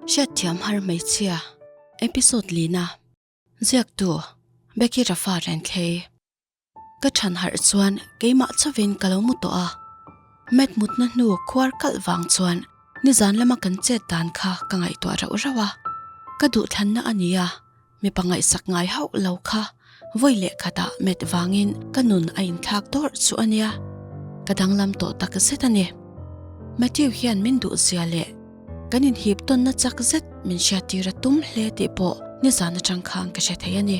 Hriatthiam har hmeichhia episode lina ziaktu Becky Rafa Renthlei Ka than harh chuan keimah chauhin ka lo mu tawh a, mat mutna hnu khuar kalh vang chuan nizan lama kan chet dan kha ka ngaihtuah rauh rauh a, ka duhthlanna a ni a, Mipa ngaihsak ngai hauh lo kha vawi leh khatah met vangin ka nun a inthlak dawrh chu a nia, ka danglam tawh tak zet a ni. Matthew hian min duh zia leh kan inhip tawnna chak zet min hriattir a tum hle tih pawh nizan atang khan ka hre thei a ni.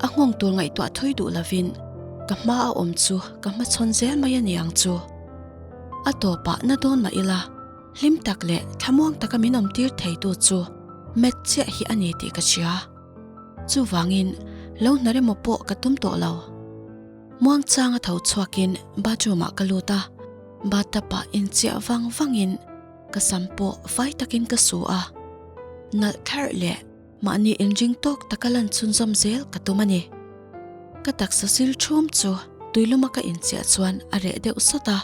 A nghawng tur ngaihtuah thui duh lovin ka hma a awm chu ka hmachhawn zel mai a ni ang chu. A tawpah na dawn mah ila. Hlim tak leh thlamuang taka min awmtir theitu chu Matt chiah hi a ni tih ka hria. Chuvangin lo hnar emaw pawh ka tum tawh lo. Muangchanga tho chhuakin bathroom ah ka lut a, bathtub ah inchiah vang vangin ka sam pawh fai takin ka su a. Nalh thlarh leh mahni inring tawk taka lan chhunzawm zel ka tum a ni. Ka taksa sil thum chu tuiluma ka inchiah chuan a reh deuh sawt a.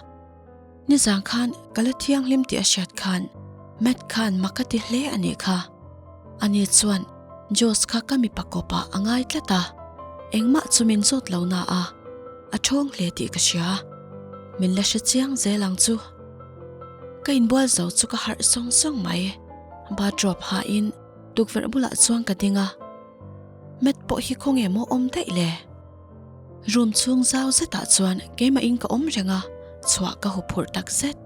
Nizan khan ka la thianghlim tih a hriat khan Matt khan mak a ti hle a nih kha. Ani chuan Josh kha ka mipa kawpah a ngai tlat a, engmah chu min zawt lo na a, a thawng hle tih ka hria. Min la hre chiang zel ang chu. Ka inbual zo chu ka harh sawng sawng mai. Bathrobe hain tukverh bulah chuan ka ding a, Matt pawh hi khawnge maw awm daih le? Room chhung zau zetah chuan keimahin ka awm reng a, chhuah ka huphurh tak zet.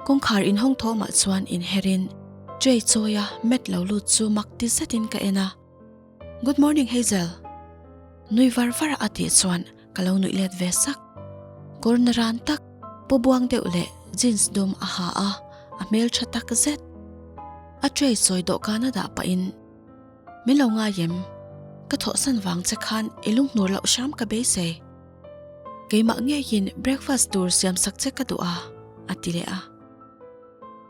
Kawngkhar inhawng thawmah chuan inherin tray chawia mat lo lut chu mak ti zetin ka en a. Good morning Hazel! Nui var var a tih chuan ka lo nuih let ve sak. Kawr na ran tak, paw buang deuh leh jeans dum a ha a, a hmeltha tak zet. A tray chawi dawhkan a dah pahin. Min lo ngai em? Ka thawhsan vang che khan i lunghnur loh hram ka beisei. Keimah ngeiin breakfast tur siam sak che ka duh a, a ti leh a.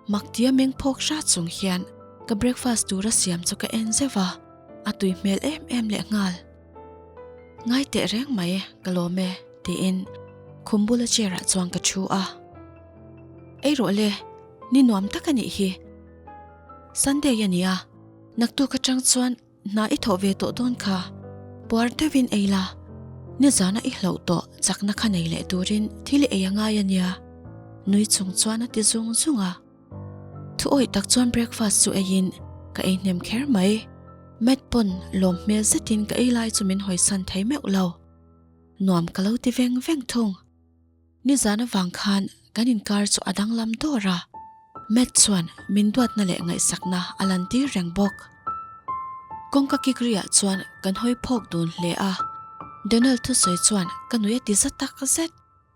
Maktia meng phawk hra chung hian ka breakfast tura siam chu ka en zeuh a, a tui hmel em em leh nghal. Ngai teh reng mai ka lawm e, tiin khum bula chair ah chuan ka thu a. Ei rawh le, ni nuam tak a nih hi. Sunday a nia. Naktuk atang chuan hna i thawh ve tawh dawn kha, puar deuhin ei la, nizana i hlauh tawh chakna kha nei leh turin thil i ei a ngai a nia, nui chung chuan a ti zung zung a. Thu awih tak chuan breakfast chu eiin ka ei hnem kher mai. Matt pawn lawm hmel zetin ka ei lai chu min hawisan thei meuh lo. Nuam ka lo ti veng veng thung. Nizan avang khan kan inkar chu a danglam dawr a, Matt chuan min duatna leh ngaihsakna a lantir reng bawk. Kawngka kik riah chuan kan hawi phawk dun hle a, Donald thusawi chuan ka nui a ti za tak zet.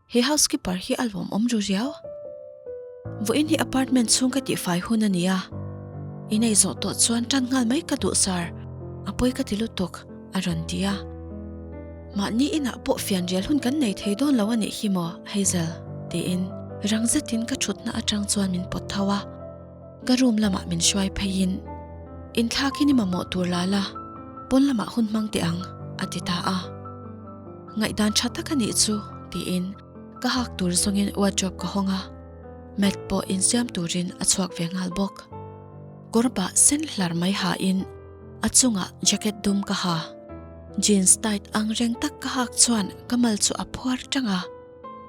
He housekeeper hi a lawmawm ru riau. Vawiin hi apartment chhung ka tihfai hun a ni a, i nei zawh tawh chuan tan nghal mai ka duh sir, a pawi ka ti lutuk. A rawn ti a. Mahni inah pawh fianrial hun kan nei thei dawn lo a nih hi maw, Hazel? tiin rang zetin ka thutna atang chuan min pawt tho a. Ka room lamah min hruai pheiin, Inthlak in i mamawh tur la la, pawn lamah hun hmang teh ang, a ti ta a. Ngaihdan tha tak a nih chu, tiin ka hak tur zawngin wardrobe ka hawng a. Matt pawh insiam turin a chhuak ve nghal bawk. Kawr bah sen hlar mai hain, A chungah jacket dum ka ha. Jeans tight ang reng tak ka hak chuan ka mal chu a phuar tang a,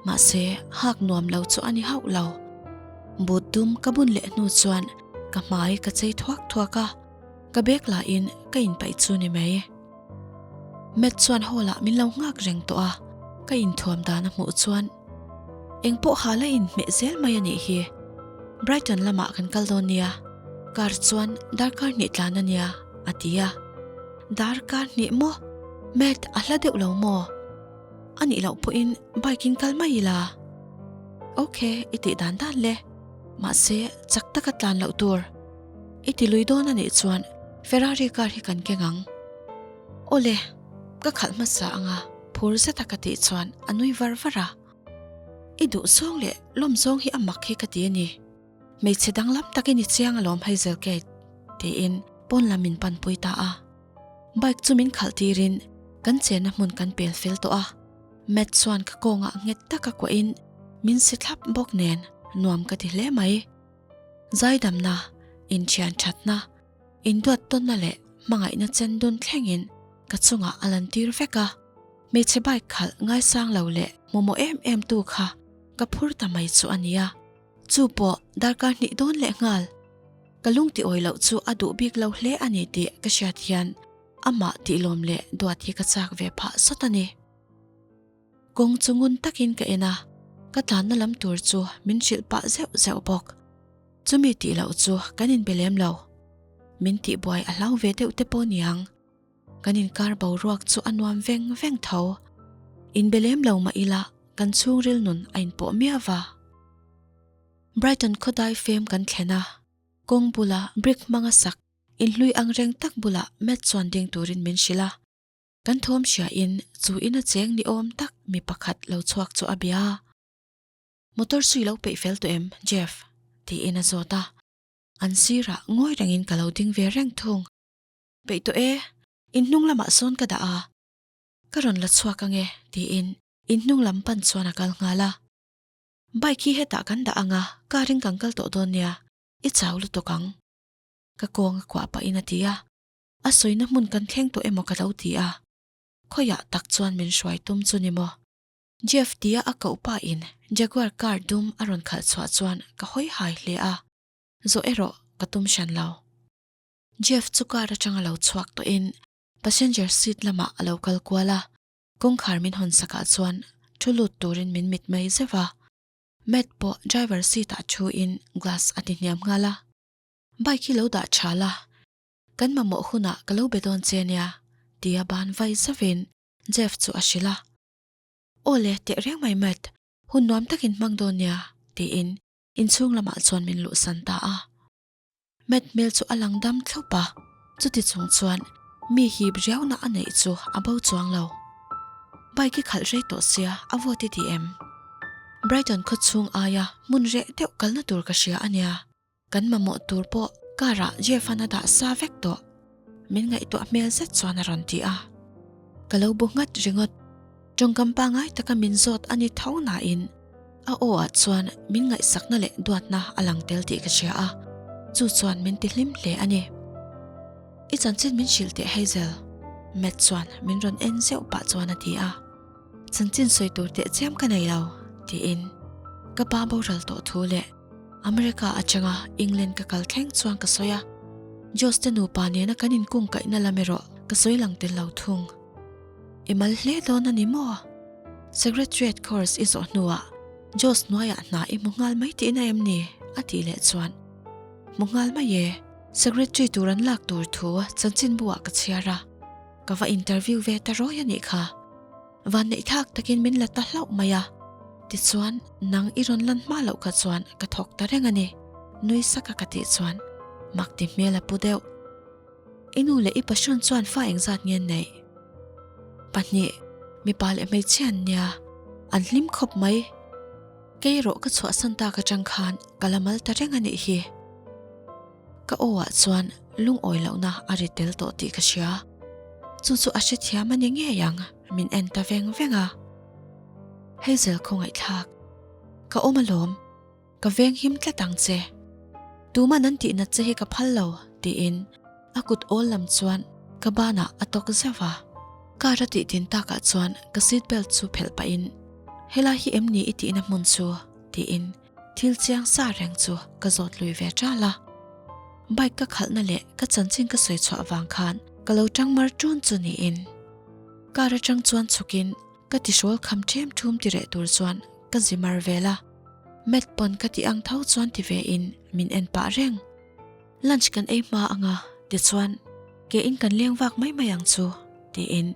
mahse hak nuam lo chu a ni hauh lo. Boot dum ka bun leh hnu chuan ka hmai ka chei thuak thuak a, ka bag lahin ka inpaih chu ni mai. Matt chuan hall ah min lo nghak reng tawh a, ka inthuam dan a hmuh chuan engpawh ha la inhmeh zel mai a nih hi. Brighton lamah kan kal dawn nia. Car chuan darkar hnih tlan a nia, a ti a. Darkar hnih maw? Matt a hla deuh lo maw? A nih loh pawhin bike in kal mai ila. Ok, i tih dan dan le. Mahse, chak taka tlan loh tur. I ti lui dawn a nih chuan Ferrari car hi kan keng ang. Awle, ka khalh hmasa anga phur zeta ka tih chuan a nui var var a. I duh zawng leh lawm zawng hi a mak hi ka ti a ni. Hmeichhe danglam takin i chiang alawm Hazel Kate, tiin pawn lam min panpui ta a. Bike chu min khalh tirin kan chenna hmun kan pel fel tawh a. Matt chuan ka kawngah nghet taka kuahin min si thlap bawk nen nuam ka ti hle mai. Zaidamna, Inthian thatna, induat tawnna leh hmangaihna chen dun thlengin ka chungah a lantir vek a. Hmeichhe bike khalh ngaisang lo leh hmumawh em em tu kha ka phur ta mai chu a nia. Chu pawh darkar hnih dawn leh nghal. Ka lung ti awi loh chu a duh bik lo hle a ni tih ka hriat hian amah tihlawm leh duat hi ka chak ve phah sawt a ni. Kawng chu ngun takin ka en a, ka tlanna lam tur chu min hrilh pah zeuh zeuh bawk. Chumi tih loh chu kan inbe lem lo. Min tihbuai a hlau ve deuh te pawh niang. Kan inkar boruak chu a nuam veng veng tho. Inbe lem lo mah ila kan chhungril nun a inpawh miau va. Brighton khawdai fem kan thlen a, kawng bula brick hmanga sak inhlui ang reng tak bulah Matt chuan ding turin min hrilh a. Kan thawm hriain chu ina cheng ni awm tak mi pakhat lo chhuak chu a bia a. Motor sui lo peih fel tawh em, Jeff? tiin a zawt a. An sirah ngawi rengin ka lo ding ve reng thung. Peih tawh e, in hnung lamah sawn ka dah a. Ka rawn la chhuak ange, tiin in hnung lam pan chuan a kal nghal a. Bike hi hetah kan dah anga car in kan kal tawh dawn nia, i chau lutuk ang. Ka kawng a kuah pahin a ti a. A sawina hmun kan thleng tawh emaw ka lo ti a, khawiah tak chuan min hruai tum chu ni maw? Jeff tia a koh pa in Jaguar car dum a rawn khalh chhuah chuan ka hawi hai hle a, zawh erawh ka tum hran lo. Jeff chu car atang a lo chhuak tawh in passenger seat lamah a lo kal kual a, kawngkhar min hawn sakah chuan thu lut turin min mit mai zeuh a, Matt pawh driver seat ah thu in glass a ti hniam nghal a, Bike hi lo dah tha la, Kan mamawh hunah ka lo be dawn che nia, tia ban vai zauhin Jeff chu a hrilh a. Aw le, teh reng mai Matt, hun nuam takin hmang dawn nia, tiin inchhung lamah chuan min luhsan ta a. Matt hmel chu a lang dam thlup a, chuti chung chuan mi hip riauna a neih chu a bo chuang lo. Bike i khalh rei tawh sia, a vawt i ti em? Brighton khawchhung aia hmun reh deuh kalna tur ka hria a nia. Kan mamawh tur pawh car ah Jeff-a'n a dah sa vek tawh. Min ngaihtuah hmel zet chuan a rawn ti a. Ka lo bu nghat ringawt. Tawngkam pangai taka min zawt a ni tho nain a aw ah chuan min ngaihsakna leh duatna a lang tel tih ka hria a, chu chuan min ti hlim hle a ni. I chanchin min hrilh teh Hazel, Matt chuan min rawn en zeuh pah chuan a ti a. Chanchin sawi tur teh chiam ka nei lo, tiin ka pa boral tawh thu leh America atanga England ka kal thleng chuan ka sawi a. Josh te nupa nena kan inkung kaihna lam erawh ka sawi lang tel lo thung. I mal hle dawn a ni maw? Secretariat course i zawh hnuah Josh hnuaiah hna i hmu nghal mai tihna em ni? a tih leh chuan Hmu nghal mai e, Secretary tur an lak tur thu chanchinbu ah ka chhiar a. Ka va interview ve ta rawi a nih kha. Vanneih thak takin min la ta hlauh mai a. Tichuan, nang i rawn lan hma loh kha chuan ka thawk ta reng a ni. Nui saka ka tih chuan mak ti hmel a pu deuh. I nu leh i passion chuan fa engzat nge an neih? Pahnih, mipa leh hmeichhia an nia. An hlim khawp mai. Kei erawh ka chhuahsan tak atang khan ka la mal ta reng a nih hi. Ka aw ah chuan lungawi lohna a ri tel tawh tih ka hria. Chu chu a hrethiam a ni ngei ang, min en ta veng veng a. Hazel khawngaihthlak, ka awm alawm, ka veng him tlat ang che. Tuman an tihnat che hi ka phal lo, tiin a kut awl lam chuan ka banah a tawk zeuh a. Car a tih din takah chuan ka seat belt chu phelh pahin, Helai hi em ni i tihna hmun chu? tiin Thil chiang sa reng chu ka zawt lui ve ṭal a. Bike ka khalhna leh ka chanchin ka sawi chhuah vang khan ka lo ṭang mar ṭun chu niin. Car aṭang chuan chhukin ka tihrawl kham ṭhem ṭhum ti reh tur chuan ka zi mar vel a. Matt pawn ka tih ang tho chuan ti ve in min en pah reng. Lunch kan ei hma anga tichuan ke in kan leng vak mai mai ang chu tiin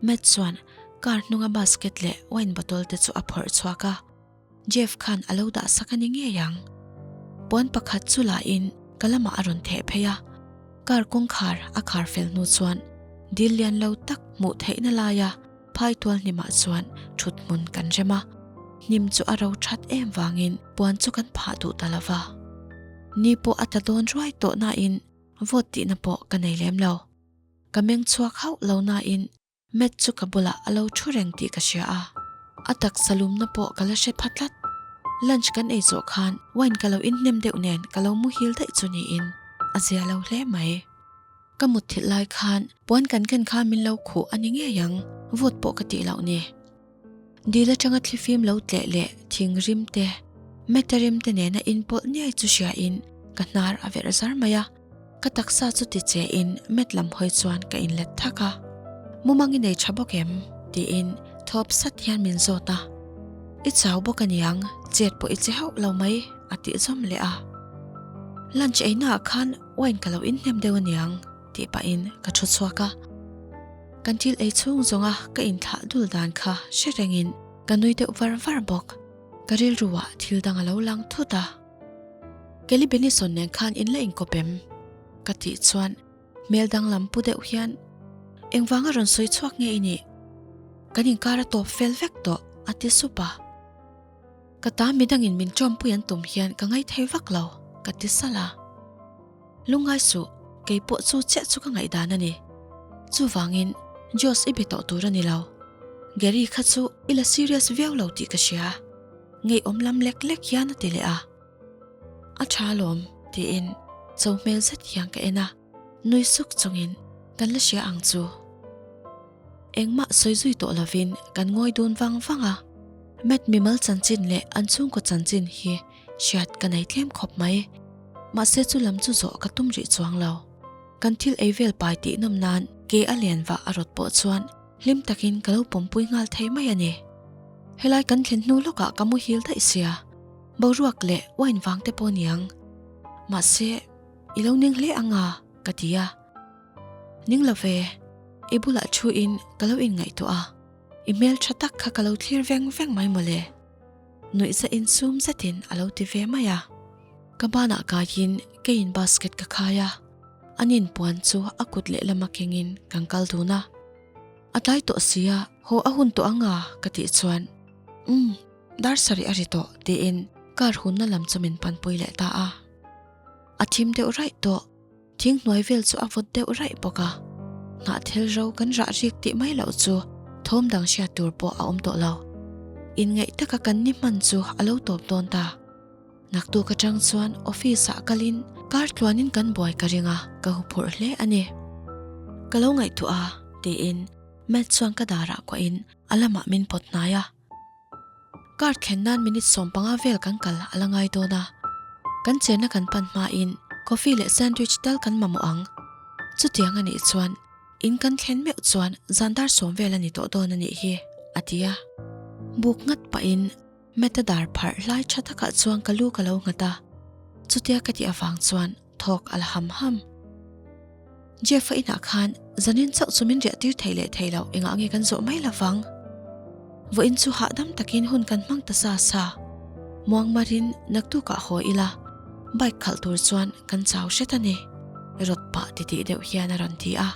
Matt chuan car hnunga basket leh wine bottle te chu a phawrh chhuak a. Jeff khan a lo dah sak a ni ngei ang. Puan pakhat chu la in ka lamah a rawn theh phei a, car kawngkhar a khar fel hnu chuan dil lian lo tak hmuh theihna laia phai tual hnimah chuan thut hmun kan rem a, hnim chu a ro that em vangin puan chu kan phah duh ta lo va. Ni pawh a tla dawn ruai tawh nain vawt tihna pawh ka nei lem lo. Ka meng chhuak hauh lo nain Matt chu ka bulah a lo thu reng tih ka hria a, a taksa lumna pawh ka la hre pha tlat. Lunch kan ei zawh khan wine ka lo inhnem deuh nen ka lo muhil daih chu niin. a zia lo hle mai. Ka mutthilh lai khan puan kan ken khan min lo khuh a ni ngei ang, vawt pawh ka tih loh ni. Dil atanga thlifim lo tleh leh thing rim te, meta rim te nena inpawlh niai chu hriain ka hnar a verh zar mai a, ka taksa chu ti che in met lam hawi chuan ka inlet thak a. Mumang i nei tha bawk em? tiin thawp sat hian min zawt a. I chau bawk aniang, chet pawh i che hauh lo mai a tih zawm leh a. Lunch einaah khan wine ka lo inhnem deuh aniang tih pahin ka thu chhuak a. Kan thil ei chhung zawnga ka inthlah dul dan kha hre rengin ka nui deuh var var bawk. Ka rilruah thil dang a lo lang thut a. Kelly Benison nen khan in la inkawp em? Ka tih chuan hmel danglam pu deuh hian engvanga rawn sawi chhuak nge i nih? Kan inkar a tawp fel vek tawh a ti sup a. Ka ta midangin min ṭawmpui an tum hian ka ngaithei vak lo ka ti salh a. Lungngai suh, kei pawh chu chiah chu ka ngaihdan a ni. Chuvangin, Josh i be tawh tur a ni lo. Gary kha chu i la serious viau lo tih ka hria. Ngeiawm lam lek lek hian a ti leh a. A tha alawm, tiin cho hmel zet hian ka en a. Nui suk chungin kan la hria ang chu. Engmah sawi zui tawh lovin kan ngawi dun vang vang a. Matt mimal chanchin leh an chhungkaw chanchin hi hriat ka nei tlem khawp mai. Mahse chu lam chu zawh ka tum rih chuang lo. Kan thil ei vel pai tih nawm nan ke a len vah a rawt pawh chuan hlim takin ka lo pawmpui nghal thei mai a ni. Helai kan thlen hnu lawkah ka muhil daih sia, boruak leh wine vang te pawh niang. Mahse, i lo ning hle ang a, ka ti a. Ning lo ve, i bulah thu in ka lo inngaihtuah a, i hmel tha tak kha ka lo thlir veng veng mai mawle. Nuihza insum zetin a lo ti ve mai a. Ka banah kaiin keiin basket ka khai a, an inpuan chu a kut lehlama kengin kan kal dun a. A tlai tawh sia, haw a hun tawh ang a ka tih chuan, Umm, dar sarih a ri tawh tiin car hunna lam chu min panpui leh ta a. A thim deuh raih tawh. Thing hnuai vel chu a vawt deuh raih bawk a, hnahthel ro kan rah rik tih mai loh chu thawm dang hriat tur pawh a awm tawh lo. Inngaih taka kan ni hman chu a lo tawp dawn ta. Naktuk atang chuan office ah kalin kar tluanin kan buai ka ring a, ka huphurh hle a ni. Ka lo ngaihtuah a, tiin Matt chuan ka darah kuahin a lamah min pawt hnai a. Car thlen nan minute 15 vel kan kal a la ngai dawn a, kan chenna kan pan hmain coffee leh sandwich tal kan mamawh ang. Chutiang a nih chuan in kan thlen meuh chuan zan dar sawm vel a ni tawh dawn a nih hi, a ti a. Buk ngat pahin Matt-a dar pharh hlai tha takah chuan ka lu ka lo nghat a, chutia ka tih avang chuan thawk a la ham ham. Jeff-a inah khan zanin chauh chu min riah tir thei leh thei loh engah nge kan zawh mai lovang. Vawiin chu hahdam takin hun kan hmang ta sa sa. Muangmarin naktukah haw ila, bike khalh tur chuan kan chau hret a ni, rawt pah titih deuh hian a rawn ti a.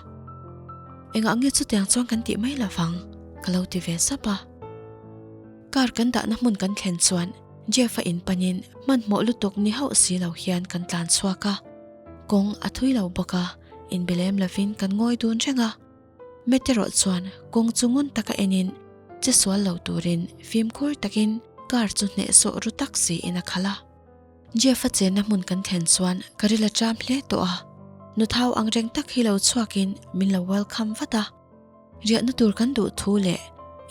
Engah nge chutiang chuan kan tih mai lovang, ka lo ti ve sap a. Car kan dahna hmun kan thlen chuan Jeff-a in panin hmanhmawh lutuk ni hauh si lo hian kan tlan chhuak a. Kawng a thui lo bawk a, inbe lem lovin kan ngawi dun reng a. Matt erawh chuan kawng chu ngun taka enin che sual lo turin fimkhur takin car chu hnehsawh ru tak siin a khalh a. Jeff-a chenna hmun kan thlen chuan ka ril a ṭam hle tawh a, nuthau ang reng tak hi lo chhuakin min lo welcome vat a. Riahna tur kan duh thu leh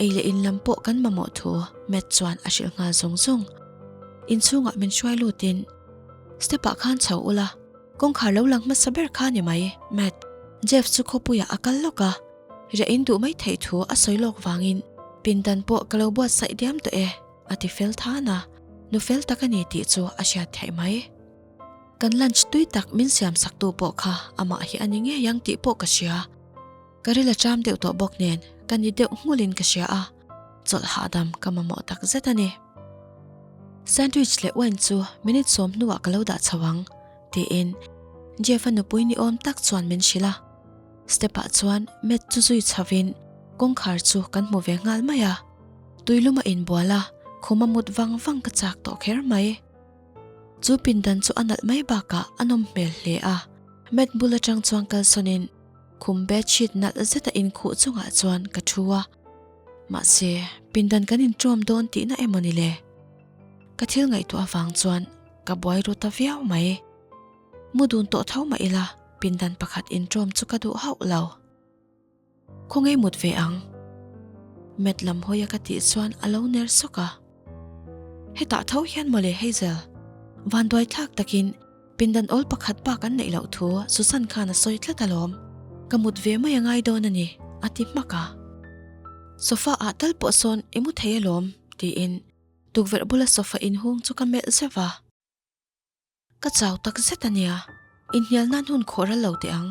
ei leh in lam pawh kan mamawh thu Matt chuan a hrilh nghal zung zung. Inchhungah min hruai lutin step ah khan chho ula, kawngkhar lo lang hmasa ber kha ni mai Matt. Jeff chu khawpuiah a kal lawk a, riah in duh mai theih thu a sawi lawk vangin pindan pawh ka lo buatsaih diam tawh e a ti fel than a, nu fel tak a ni tih chu a hriat theih mai. Kan lunch tui tak min siam sak tu pawh kha amah hi a ni ngei ang tih pawh ka hria. Ka ril a ṭam deuh tawh bawk nen ka ni deuh nghulin ka hria a, chawlh hahdam ka mamawh tak zet a ni. Sandwich leh wine chu minute sawm hnuah ka lo dah chho ang, tiin Jeff-a nupui ni awm tak chuan min hrilh a. Step-ah chuan Matt chu zui chhovin kawngkhar chu kan hmu ve nghal mai a. Tuilum a inbual a, khum a mut vang vang ka chak tawh kher mai. Chu pindan chu a nalh mai bakah a nawm hmel hle a, Matt bul atang chuan kalsawnin Khum bedsheet nalh zeta inkhuh chungah chuan ka thu a, mahse pindan kan inṭawm dawn tihna emaw ni le? Ka thil ngaihtuah avang chuan ka buai ru ta viau mai. Mu dun tawh tho mah ila pindan pakhat inṭawm chu ka duh hauh lo. Khawnge mut ve ang? Matt lam hawi a ka tih chuan a lo ner sawk a. Hetah tho hian mawle Hazel, vanduai thlak takin pindan awl pakhat bak an neih loh thu Susan khan a sawi tlat alawm. Ka mut ve mai a ngai dawn a ni, a ti hmak a. Sofa ah tal pawh sawn i mu thei alawm, tiin tukverh bula sofa inhung chu ka melh zeuh a. Ka chau tak zet a nia, inhnial nan hun khawh ral lo teh ang.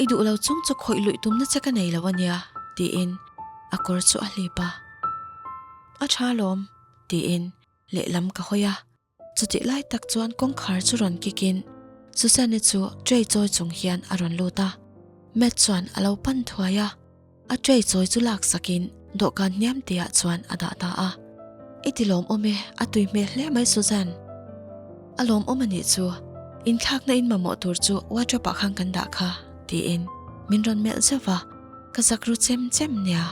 I duh lo chung chu khawih luih tumna che ka nei lo a nia, tiin a kawr chu a hlip a. A tha alawm, tiin lehlam ka hawi a. Chutih lai tak chuan kawngkhar chu rawn kikin Susanne chu tray chawi chung hian a rawn lut a. Matt chuan a lo pan thuai a. A tray chawi chu lak sakin dawhkan hniam tihah chuan a dah ta a. I ti lawmawm e, a tui hmel hle mai Suzanne. A lawmawm a nih chu, inthlakna in mamawh tur chu wardrobe ah khan kan dah kha, tiin min rawn melh zeuh va, ka zak ru chem chem nia.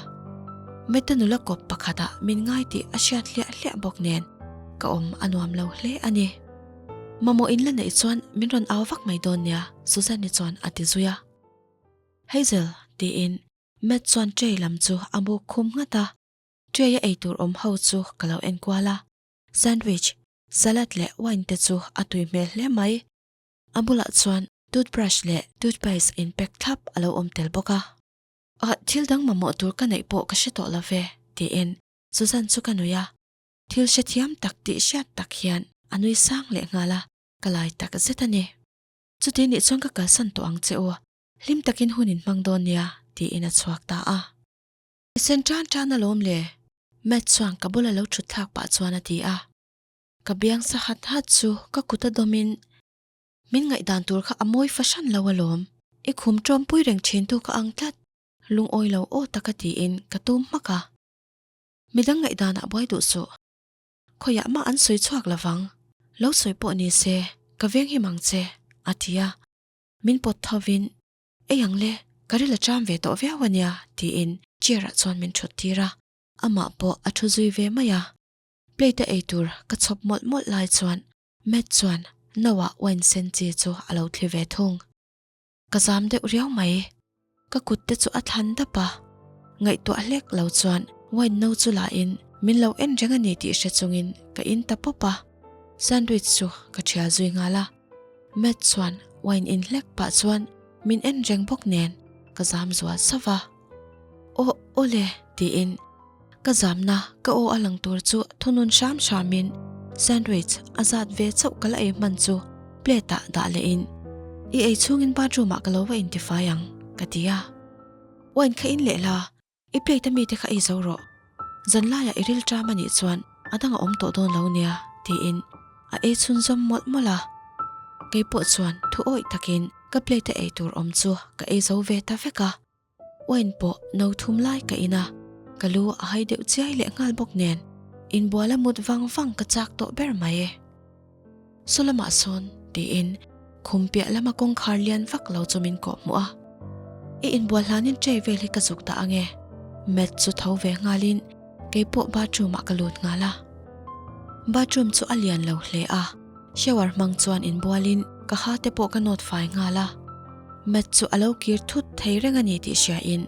Meta nula kawp pakhatah min ngai tih a hriat hliah hliah bawk nen ka awm a nuam lo hle a ni. Mamawh in la neih chuan min rawn au vak mai dawn nia, Suzanne-i chuan a ti zui a. Hazel, tiin Matt chuan tray lam chu a buk khum nghat a. Tray a eitur awm ho chu ka lo en kual a. Sandwich, salad leh wine te chu a tui hmel hle mai. A bulah chuan toothbrush leh toothpaste in pack thlap a lo awm tel bawk a. Ah, thil dang mamawh tur ka neih pawh ka hre tawh lo ve, tiin Susan chu ka nui a. Thil hrethiam tak tih hriat tak hian a nui sang leh nghal a, ka lai tak zet a ni. Chuti nih chuan ka kalsan tawh ang che u, hlim takin hun in hmang dawn nia, tiin a chhuak ta a. I sen tan tan alawm le, Matt chuan ka bula lo thut thlak pah chuan a ti a. Ka biang sa hat hat chu ka kut a dawmin, Min ngaihdan tur kha a mawi fahran lo alawm, i khum tawmpui reng thintu ka ang tlat, lungawi lo aw taka tiin ka tum hmak a. Midang ngaihdanah buai duh suh. Khawiah mah an sawi chhuak lo vang, lo sawi pawh ni se ka veng him ang che, a ti a. Min pawt thovin, Ei ang le, ka ril a ṭam ve tawh viau a nia, tiin chair-ah chuan min ṭhut tir a. Amah pawh a ṭhu zui ve mai a. Plate-a ei tur ka chhawp mawlh mawlh lai chuan Matt chuan no-ah wine sen chi chu a lo thli ve thung. Ka zam deuh riau mai. Ka kut te chu a thlan dap a, ngaihtuah hlek lo chuan wine no chu la in min lo en reng a ni tih hre chungin ka in ta pawp a, sandwich chu ka thial zui nghal a. Matt chuan wine in hlek pah chuan min en reng bawk nen ka zam zual sauh va. Aw aw le tiin Ka zamna ka aw a lang tur chu thunun hram hramin sandwich a zat ve chauh ka la ei hman chu plate ah dah leh in I ei chhungin bathroom ah ka lo va intifai ang ka ti a. Wine kha in leh la, i plate a mite kha ei zo rawh. Zanlaiah i ril ṭam a nih chuan a dang a awm tawh dawn lo nia tiin a ei chhunzawm mawlh mawlh a. Kei pawh chuan thu awih takin ka plate a ei tur awm chu ka ei zo ve ta vek a. Wine pawh no thum lai ka in a, ka lu a hai deuh chiai leh nghal bawk nen inbual a mut vang vang ka chak tawh ber mai e. Saw lamah sawn tiin khum piah lama kawngkhar lian vak lo chu min kawh hmuh a, I inbual hlanin tray vel hi ka zuk dah ange Matt chu tho ve nghalin keipawh bathroom ah ka lut nghal a. Bathroom chu a lian lo hle a. Shower hmang chuan inbualin ka ha te pawh ka nawt fai nghal a, Matt chu a lo kir thut thei reng a ni tih hriain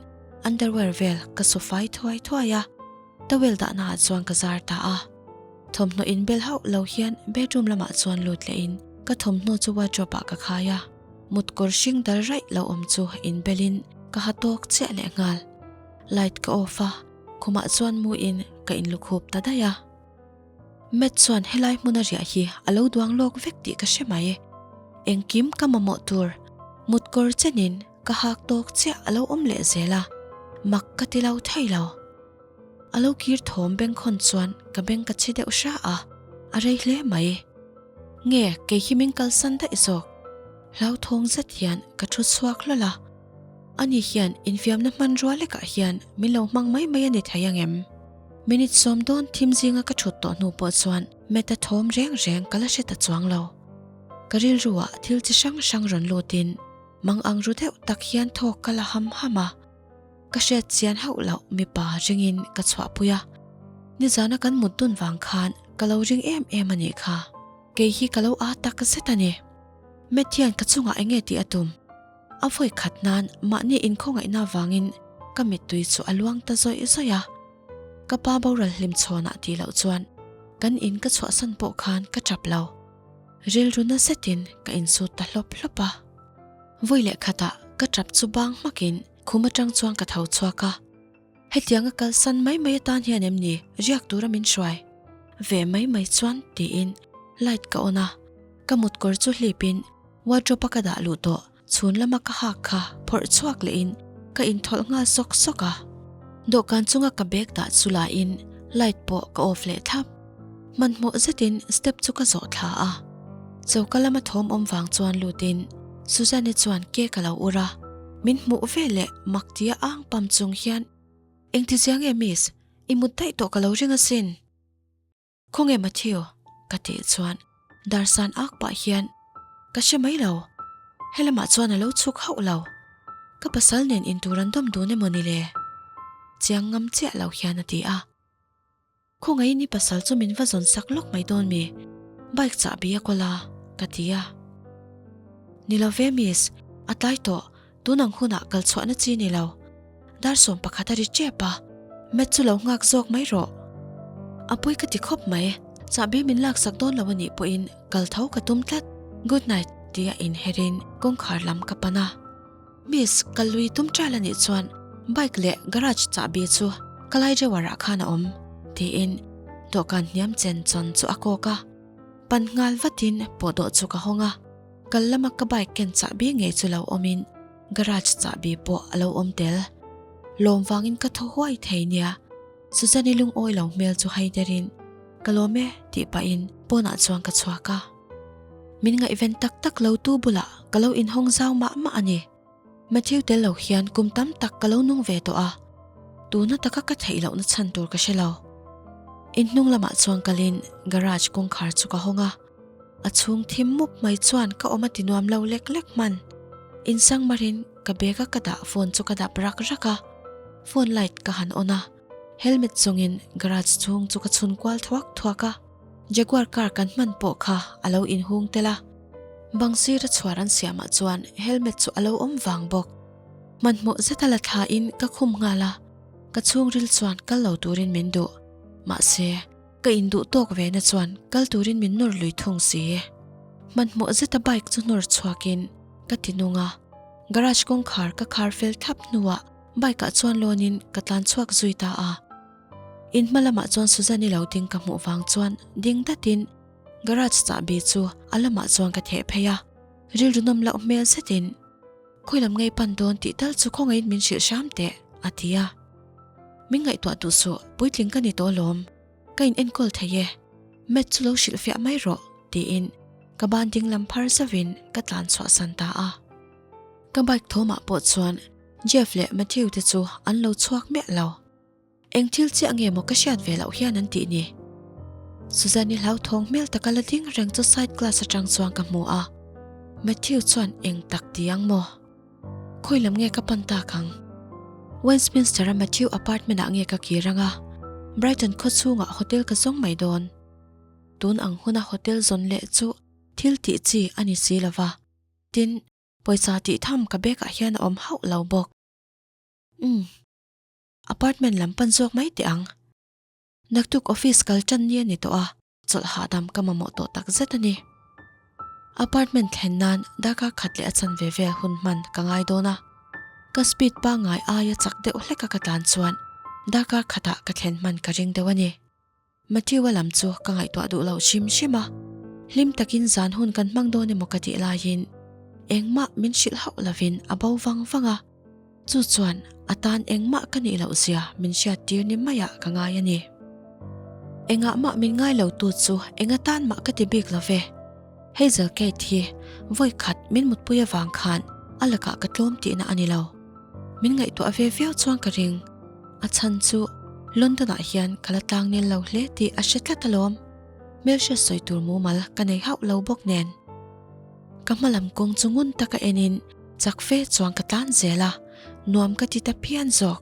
underwear vel ka su fai thuai thuai a, towel dahna ah chuan ka zar ta a. Thawmhnaw inbel hauh lo hian bedroom lamah chuan lut lehin ka thawmhnaw chu wardrobe ah ka khai a, mut kawr hring dal raih lo awm chu inbelin ka ha tawk chiah leh nghal. Light ka off a, khumah chuan mu in ka inlukhup ta daih a. Matt chuan helai hmuna riah hi a lo duang lawk vek tih ka hre mai. Engkim ka mamawh tur mut kawr chenin ka hak tawk chiah a lo awm leh zel a, mak ka ti lo thei lo. A lo kir thawm bengkhawn chuan ka beng ka chhi deuh hra a, a rei hle mai. Nge kei hi min kalsan daih zawk? Hlauthawng zet hian ka thu chhuak hlawl a, ani hian infiamna hmanrua lekah hian min lo hmang mai mai a ni thei angem? Minute sawm dawn thim zinga ka thut tawh hnu pawh chuan Matt-a thawm reng reng ka la hre ta chuang lo. Ka rilruah thil chi hrang hrang rawn lutin mang ang ru deuh tak hian thawk ka la ham ham a. Ka hriat chian hauh loh mipa ringin ka chhuahpui a, nizana kan mut dun vang khan ka lo ring em em a nih kha. Kei hi ka lo aa tak zet a ni. Matt hian ka chungah enge tih a tum? A vawi khat nan mahni inkhawngaihna vangin ka mittui chu a luang ta zawih zawih a. Ka pa boral hlim chhawnah tih loh chuan kan in ka chhuahsan pawh khan ka tap lo. Rilru na zetin ka insut ta hlawp hlawp a. Vawi leh khatah ka tap chu bang hmakin khum atang chuan ka tho chhuak a. Hetianga kalsan mai mai atan hian em ni riak tura min hruai? Ve mai mai chuan tiin light ka on a, ka mutkawr chu hlipin wardrobe a ka dah luh tawh chhun lama ka hak kha phawrh chhuak lehin ka inthawlh nghal sawk sawk a. Dawhkan chunga ka bag dah chu lain light pawh ka off leh thlap. Hmanhmawh zetin step chu ka zawh thla a, choka lama thawm awm vang chuan lutin Suzanne chuan cake a lo ur a, min hmuh ve leh mak tia ang pam chung hian, Engti zia nge miss, i mut daih tawh ka lo ring asin. Khawnge Matthew? ka tih chuan darsan ak pah hian, Ka hre mai lo, helamah chuan a lo chhuk hauh lo. Ka pasal nen intur an dawm dun emaw ni le? Chiang ngam chiah lo hian a ti a. Khawngaiin i pasal chu min va zawn sak lawk mai dawn mi? Bike chahbi a kawl a, ka ti a. Ni lo ve miss, a tlai tawh, tun ang hunah kal chhuahna chi ni lo. Dar 11 a ri tep a, Matt chu lo nghak zawk mai rawh. A pawi ka ti khawp mai, chahbi min laksak dawn lo a nih pawhin kal tho ka tum tlat. Good night tia inherin kawngkhar lam ka pan a. Miss, ka lui tum ṭal a nih chuan bike leh garage chahbi chu ka lai drawer ah khan a awm, tiin dawhkan hniam chen chawn chu a kawk a. Pan nghal vatin pawhdawh chu ka hawng a, kal lama ka bike ken chahbi ngei chu lo awmin garage chahbi pawh a lo awm tel. Lawm vangin ka thaw huai thei nia, Susan-i lungawi lo hmel chu hai derin, Ka lawm e, tih pahin pawnah chuan ka chhuak a. Min ngaihven tak tak lo tu bulah ka lo inhawng zau mah mah a ni. Matthew tel lo hian kum tam tak ka lo nung ve tawh a, tuna taka ka theih lohna chhan tur ka hre lo. Inhnung lamah chuan kalin garage kawngkhar chu ka hawng a, a chhung thim mup mai chuan ka awm a ti nuam lo lek lek hman. Insang marin ka bag a ka dah phone chu ka dap rak rak a, phone light ka han on a, helmet zawngin garage chhung chu ka chhun kual thuak thuak a. Jaguar car kan hman pawh kha a lo inhung tel a, bang sira chhuar an siamah chuan helmet chu a lo awm vang bawk. Hmanhmawh zeta la thlain ka khum nghal a, ka chhungril chuan kal lo turin min duh. Mahse, ka induh tawk ve na chuan kal turin min nawr lui thung si. Hmanhmawh zeta bike chu nawr chhuakin ka ti nung a, garage kawngkhar ka khar fel thlap hnuah bike ah chuan lawnin ka tlan chhuak zui ta a. In hma lamah chuan Suzanne-i lo ding ka hmuh vang chuan ding datin garage chahbi chu a lamah chuan ka theh phei a, rilru nawm loh hmel zetin Khawi lam ngei pan dawn tih tal chu khawngaihin min hrilh hram teh a ti a. Min ngaihtuah duh suh, puitling ka ni tawh alawm, ka in enkawl thei e, Matt chu lo hrilh fiah mai rawh tiin ka ban ding lam phar zauhin ka tlan chhuahsan ta a. Ka bike thawmah pawh chuan Jeff leh Matthew te chu an lo chhuak miah lo. Eng thil chiah nge maw ka hriat ve loh hian an tih ni? Suzanne-i hlauthawng hmel taka la ding reng chu side glass atang chuan ka hmu a. Matthew chuan eng tak ti ang maw? Khawi lam nge ka pan tak ang? Westminster-a Matthew apartment-ah nge ka kir ang a? Brighton khawchhungah hotel ka zawng mai dawn. Tun ang huna hotel zawn leh chu thil tih chi a ni si lova. Tin, pawisa tih tham ka bag ah hian a awm hauh lo bawk. Umm. Apartment lam pan zawk mai teh ang. Naktuk office kal tan ni a ni tawh a, chawlh hahdam ka mamawh tawh tak zet a ni. Apartment thlen nan darkar khat leh a chanve vel hun hman ka ngai dawn a, ka speed pangngai aia chak deuh hleka ka tlan chuan darkar khatah ka thlen hman ka ring deuh a ni. Matthew-a lam chu ka ngaihtuah duh loh hrim hrim a, hlim takin zan hun kan hmang dawn emaw ka tih laiin engmah min hrilh hauh lovin a bo vang vang a, chu chuan a tan engmah ka nih loh zia min hriattir ni maiah ka ngai a ni. Engah mah min ngai lo tu chu enga tan mah ka ti bik lo ve. Hazel Kate hi vawi khat min mutpui avang khan a lakah ka tlawm tihna a ni lo. Min ngaihtuah ve viau chuan ka ring. A chhan chu London ah hian ka la tlang nel lo hle tih a hre tlat alawm. Hmelhriat sawi tur mumal ka nei hauh lo bawk nen. Ka hma lam kawng chu ngun taka enin chak fe chuan ka tlan zel a, nuam ka ti ta phian zawk.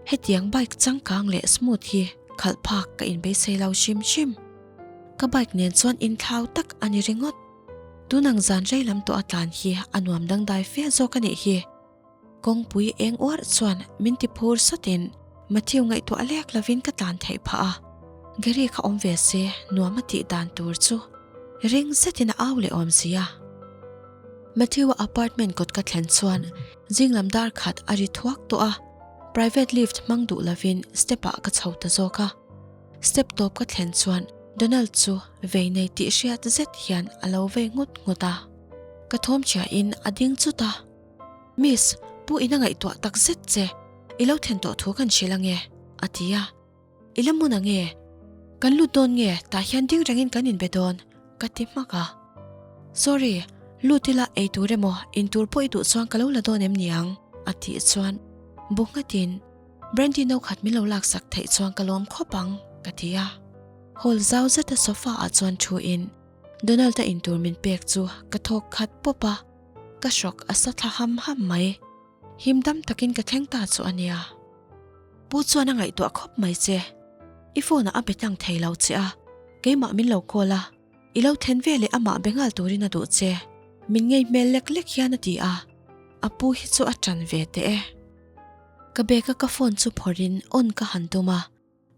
Hetiang bike changkang leh smooth hi khalh phak ka inbeisei lo hrim hrim. Ka bike nen chuan inthlau tak a ni ringawt. Tun ang zan rei lam tawh a tlan hi a nuam dangdai fe zawk a nih hi. Kawngpui eng uar chuan min ti phur sawtin Matthew ngaihtuah lek lovin ka tlan theih phah a. Gary kha awm ve se nuam a tih dan tur chu ring zetin a au leh awm si a. Matthew-a apartment kawt ka thlen chuan zing lam dar khat a ri thuak tawh a, private lift hmang duh lovin step ah ka chho ta zawk a. Step tawp ka thlen chuan Donald chu vei nei tih hriat zet hian a lo vei nghut nghut a. Ka thawm chhiahin a ding chut a. Miss, pu ina ngaihtuah tak zet che, i lo thlen tawh thu kan hrilh ange, a ti a. I la hmun ange? Kan lut dawn nge tah hian ding rengin kan inbe dawn, ka ti hmak a. Sorry, lut ila ei tur emaw in tur pawh i duh chuan ka lo la dawn em niang, a tih chuan bu nghatin Brandy no khat min lo laksak theih chuan ka lawm khawp ang, ka ti a. Hall zau zeta sofa ah chuan thu in Donald-a in tur min pek chu ka thawk khat pawp a. Ka hrawk a sa thla ham ham mai. Him dam takin ka thleng ta chu a nia. Pu chuan a ngaihtuah khawp mai che. I phone ah a be tlang thei lo che a, keimah min lo call a, i lo then veleh amah be nghal turin a duh che. Min ngei hmel lek lek hian a ti a, a pu hi chu a ṭan ve teh e. Ka bag a ka phone chu phawrhin on ka han tum a.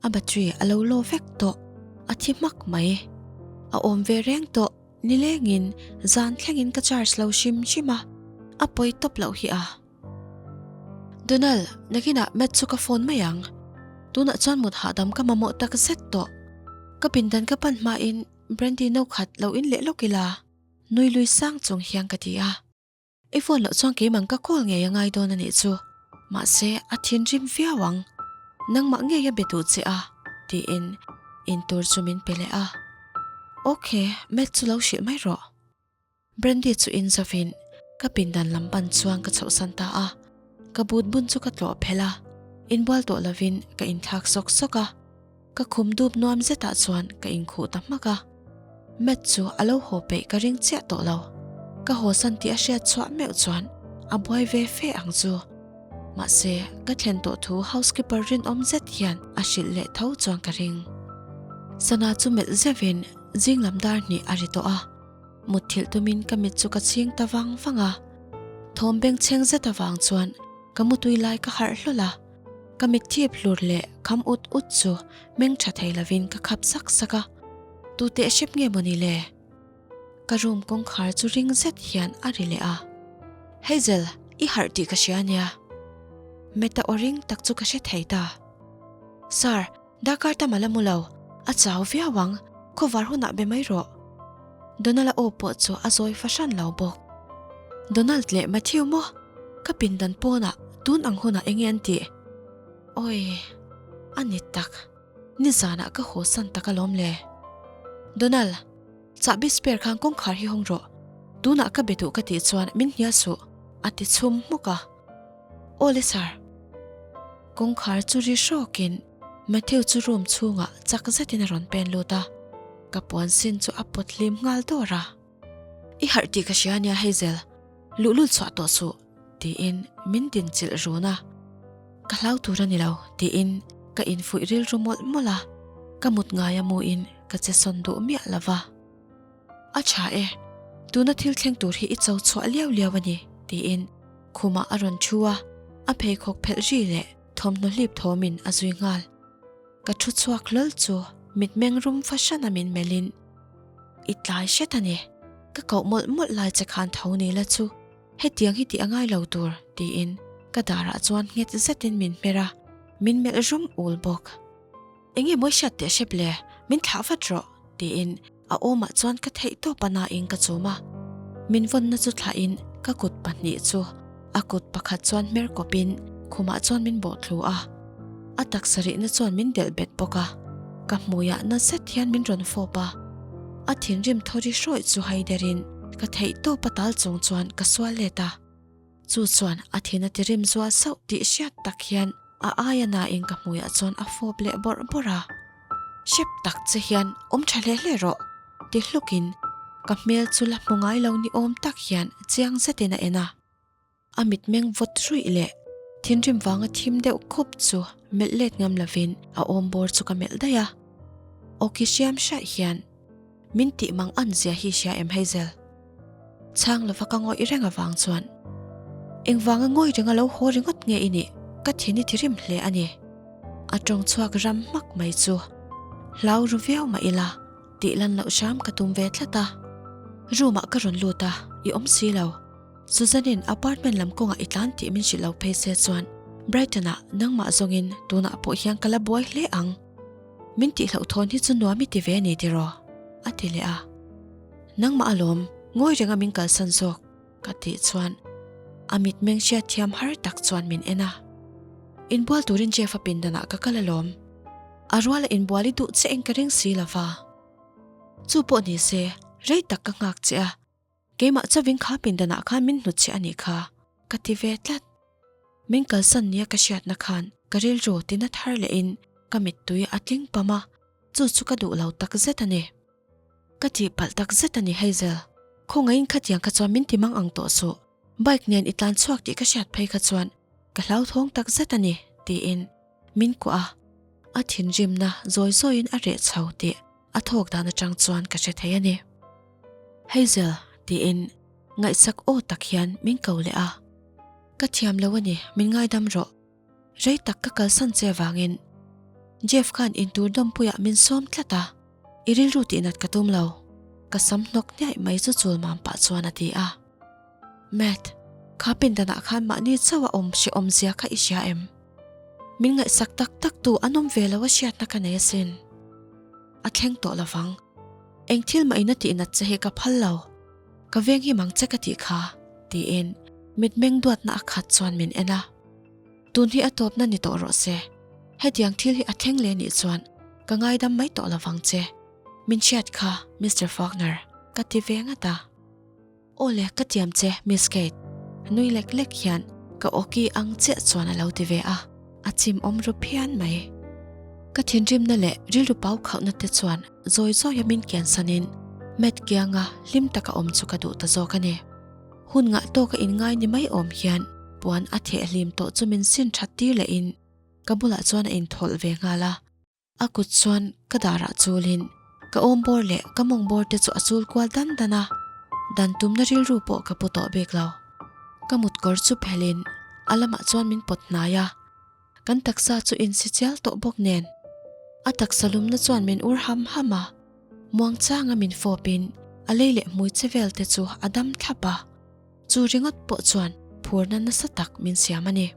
A battery a lo low vek tawh, a thi hmak mai. A awm ve reng tawh, nilengin zan thlengin ka charge lo hrim hrim a, a pawi tawp loh hi a. Donald, nakinah Matt chu ka phone mai ang. Tunah chuan mut hahdam ka mamawh tak zet tawh. Ka pindan ka pan hmain Brandy no khat lo in leh lawk ila, nui lui sang chung hian ka ti a. I phone loh chuan keimang ka call ngei a ngai dawn a nih chu. Mahse, a thinrim viau ang. Nangmah ngei a be duh che a, tiin intur chu min pe leh a. Ok, Matt chu lo hrilh mai rawh. Brandy chu in zavin ka pindan lam pan chuan ka chhohsan ta a. Ka but bun chu ka tlawh phelh a, inbual tawh lovin ka inthlak sawk sawk a. Ka khum dup nuam zetah chuan ka inkhuh ta hmak a. Matt chu a lo haw peih ka ring chiah tawh lo. Ka haw san tih a hriat chhuah meuh chuan a buai ve fe ang chu. Mahse, ka thlen tawh thu housekeeper rinawm zet hian a hrilh leh tho chuan ka ring. Sana chu melh zeuhin zing lam dar hnih a ri tawh a. Mutthilh tumin ka mit chu ka chhing ta vang vang a. Thawm bengchheng zet avang chuan ka mutui lai ka harh hlawl a. Ka mit thip hlur leh kham ut ut chu meng tha thei lovin ka khap sak sak a, tu teh hrep nge mawni le? Ka room kawngkhar chu ring zet hian a ri leh a, Hazel, i harh tih ka hria ania. Meta aw ring tak chu ka hre thei ta. Sir, darkar tam a la mu lo, a chau viau ang, khawvar hunah be mai rawh. Donald-a aw pawh chu a zawi fahran lo bawk. Donald leh Matthew maw? Ka pindan pawnah tun ang hunah enge an tih? Awi, a ni tak. Nizanah ka haw san tak alawm le. Donald, chahbi spare khan kawngkhar hi hawng rawh. Tunah ka be duh ka tih chuan min hnial suh, a ti chhum hmuk a. Aw le sir. Kawngkhar chu ri hrawkin Matthew chu room chhungah chak zetin a rawn pen lut a. Ka puan sin chu a pawt hlim nghal dawr a. I harh tih ka hria ania Hazel, luhlul chhuah tawh suh tiin min din chilh run a. Ka hlau tur a ni lo tiin ka infuih rilru mawlh mawlh a, ka mut ngaia muin ka che sawn duh miah lo va. A tha e, tuna thil thleng tur hi i cho chhuah liau liau a ni tiin khumah a rawn thu a, a pheikhawk phelh ri leh thawmhnaw hlip thawmin a zui nghal. Ka thu chhuak hlawl chu mitmeng rum fahran a min melhin, I tlai hret a ni, ka koh mawlh mawlh lai che khan tho ni la chu hetiang hi tih a ngai lo tur tiin ka darah chuan nghet zetin min hmer a, min melh rum ul bawk. Enge mawi hriat teh hrep le, min thlah vat rawh tiin A awmah chuan ka theih tawp a nain ka chum a, min vawnna chu thlahin ka kut pahnih chu a kut pakhat chuan hmer kawpin khumah chuan min bawh thlu a, a taksa rihna chuan min delh bet bawk a, ka hmuiah na zet hian min rawn fawp a, a thinrim thawri hrawih chu haiderin ka theih tawp a tal chung chuan ka sual let a. Chu chuan a thin a ti rim zual sauh tih hriat tak hian a aia nain ka hmuiah chuan a fawp leh bawrh bawrh a. Hrep tak che hian awm tha hle hle rawh ti hlukin ka hmel chu la hmu ngai lo ni awm tak hian chiang zetin a en a. A mitmeng vawt ruih leh thinrim vanga thim deuh khup chu melh let ngam lovin a awm bawr chu ka melh daih a. Awki hriam hraih hian min tih mang an zia hi hria em Hazel? Chhang lova ka ngawih reng avang chuan engvanga ngawi renga lo haw ringawt nge i nih ka thin i ti rim hle a ni. A tawng chhuak ram hmak mai chu hlau ru viau mah ila tih lan loh hram ka tum ve tlat a. Room ah ka rawn lut a, i awm si lo. Susan-in apartment lam kawngah i tlan tih min hrilh lo phei se chuan Brighton ah nangmah zawngin tunah pawh hian ka la buai hle ang. Min tihloh thawn hi chu nuam i ti ve a ni tiraw? A ti leh a. Nangmah alawm, ngawi renga min kalsan zawk ka tih chuan a mitmeng hriat thiam har tak chuan min en a. Inbual turin Jeff-a pindanah ka kal alawm. A ruala inbual i duh che eng ka ring si lova. Chu pawh ni se, rei tak ka nghak che a, keimah chauhin kha pindanah khan min hnut che a nih kha, ka ti ve tlat. Min kalsan nia ka hriatna khan ka rilru tina thar lehin ka mittui a tling pam a, chu chu ka duh lo tak zet a ni. Ka tihpalh tak zet a ni Hazel, khawngaihin khatiang kha chuan min ti mang ang tawh suh, bike nen i tlan chhuak tih ka hriat phei kha chuan ka hlauthawng tak zet a ni tiin min kuah a, a thinrimna zawi zawiin a reh chho tih a thawk dan atang chuan ka hre thei a ni. Hazel tiin ngaihsak aw tak hian min ko leh a, ka thiam lo a ni min ngaidam rawh. Rei tak ka kalsan che avangin Jeff khan intur dawmpuiah min sawm tlat a, i rilru tihnat ka tum lo, ka sam hnawk hniaih mai chu chul mam pah chuan a ti a. Matt, kha pindanah khan mahni chauh a awm hrehawm zia kha i hria em? Min ngaihsak tak tak tu an awm ve lo a hriatna ka nei asin. A thleng tawh lovang. Eng thil mah in a tihnat che hi ka phal lo. Ka veng hi mang che ka tih kha, tiin mitmeng duatna a khat chuan min en a. Tun hi a tawpna ni tawh rawh se. Hetiang thil hi a thleng leh nih chuan ka ngaidam mai tawh lovang che. Min hriat kha, Mister Faulkner, ka ti ve ngat a. Aw le, ka tiam che, Miss Kate. Nui lek lek hian ka awki ang chiah chuan a lo ti ve a, a chim awm ru phian mai. Ka thinrimna leh rilru pau khauhna te chuan zawi zawia min kiansanin Matt kianga hlim taka awm chu ka duh ta zawk a ni. Hun ngah tawka inngai ni mai awm hian puan a theh hlim tawh chu min sin that tir lehin ka bulah chuan a inthawlh ve nghal a. A kut chuan ka darah chulin ka awm bawr leh ka mawng bawr te chu a chul kual dan dan a, dan tumna rilru pawh ka pu tawh bik lo. Ka mut kawr chu phelhin a lamah chuan min pawt hnai a, kan taksa chu insi chial tawh bawk nen a taksa lumna chuan min ur ham ham a. Muangchanga min fawpin a lei leh hmui che vel te chu a dam thlap a, chu ringawt pawh chuan phurna nasa tak min siam a ni.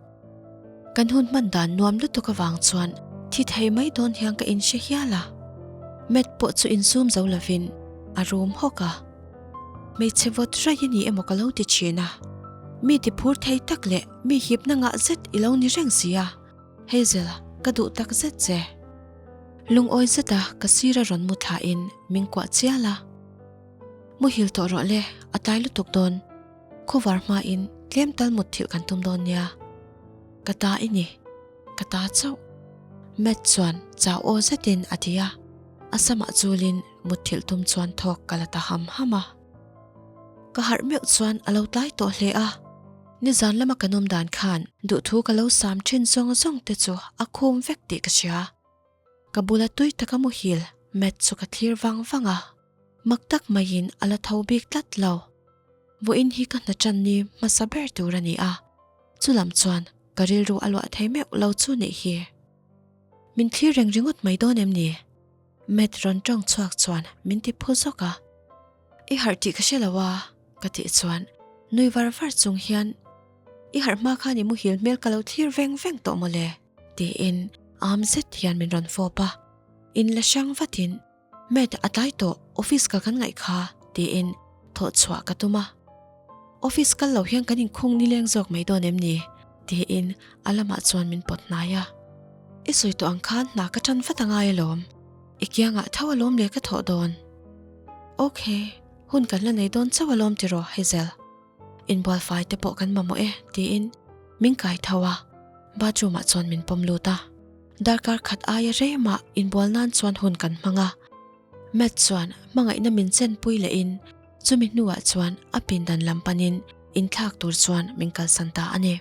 Kan hun hman dan nuam lutuk avang chuan thi thei mai dawn hian ka inhre hial a, Matt pawh chu insum zo lovin a rum hawk a. Hmeichhe vawt raih i ni emaw ka lo ti thin a, mi ti phur thei tak leh mi hipna ngah zet i lo ni reng si a. Hazel, ka duh tak zet che. Lungawi zeta ka sira rawn mu thlain min kuah chial a. Muhil tawh rawh le, a tlai lutuk dawn. Khuvar hmain tlem tal mut thilh kan tum dawn nia. Ka ta i ni, ka ta chauh. Matt chuan chau aw zetin a ti a, a samah chulin mut thilh tum chuan thawk ka la ta ham ham a. Ka harh meuh chuan a lo tlai tawh hle a. Nizan lama kan awm dan khan duhthu ka lo sam thin zawng zawng te chu a khum vek tih ka hria. Ka bula tui taka muhil Matt chu ka thlir vang vang a, mak tak maiin a la tho bik tlat lo. Vawiin hi ka hna tan ni hmasa ber tur a ni a, chulam chuan ka rilru a luah thei meuh lo chu nih hi. Min thlir reng ringawt mai dawn em ni? Matt rawn tawng chhuak chuan min ti phu zawk a. I harh tih ka hre lo a, ka tih chuan nui var var chung hian I harh hma khan i muhil hmel ka lo thlir veng veng tawh mawle tiin am zet hian min rawn fawp a, in la hrang vatin Matt a tlai tawh office kal kan ngaih kha tiin thawh chhuah ka tum a, office kal lo hian kan inkhung nileng zawk mai dawn em ni tiin a lamah chuan min pawt hnai a, I sawi tawh ang khan hna ka tan vat angai alawm. I kiangah tho alawm le ka thawh dawn. Ok, hun kan la nei dawn chauh alawm tiraw Hazel. Inbual fai te pawh kan mamawh e tiin min kai tho a, bathroom ah chuan min pawm lut a. Darkar khat aia remah inbual nan chuan hun kan hmang a. Matt chuan hmangaihna min chenpui lehin chumi hnuah chuan a pindan lam panin inthlak tur chuan min kalsan ta a ni.